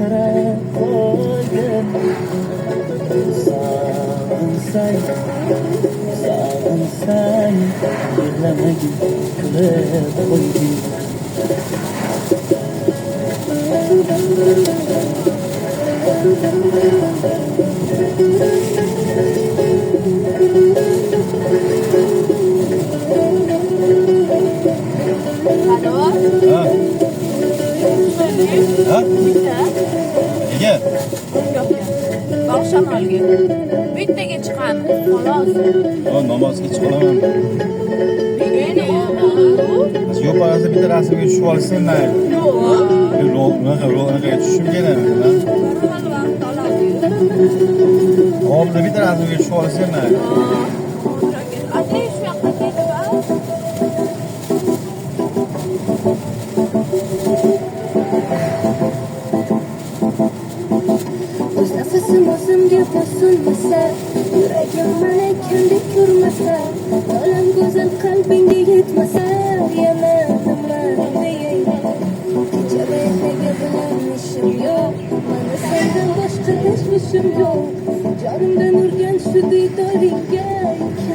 qarab qo'ygin. Sog'insang, sog'insang, yig'lamagin, kulib qo'ygin. Alo. Ha? Ha? Bitta. Nega? Yo'q. Bog' shamolga. Bittaga chiqamiz, xolos. Yo, namozga chiqolaman. Endi Yo'q, parasi bitta rasmga tushib olsang mayli. Yo'q. Yo'q, unaqa unaqaga tushishim kerak. Normal vaqt oladi. Hozir bitta rasmga tushib olsang mayli. Ate shu yoqqa ketib, a? O'z nafasim o'zimga bosilmasa, yuragim mana ekandek ko'rmasa, olam go'zal qalbingga yetmasa, yana nima deyay? Kecha va ertaga bilan ishim yo'q, mana sendan boshqa tashvishim yo'q. Jonimdan urgan shu diydoringga ikki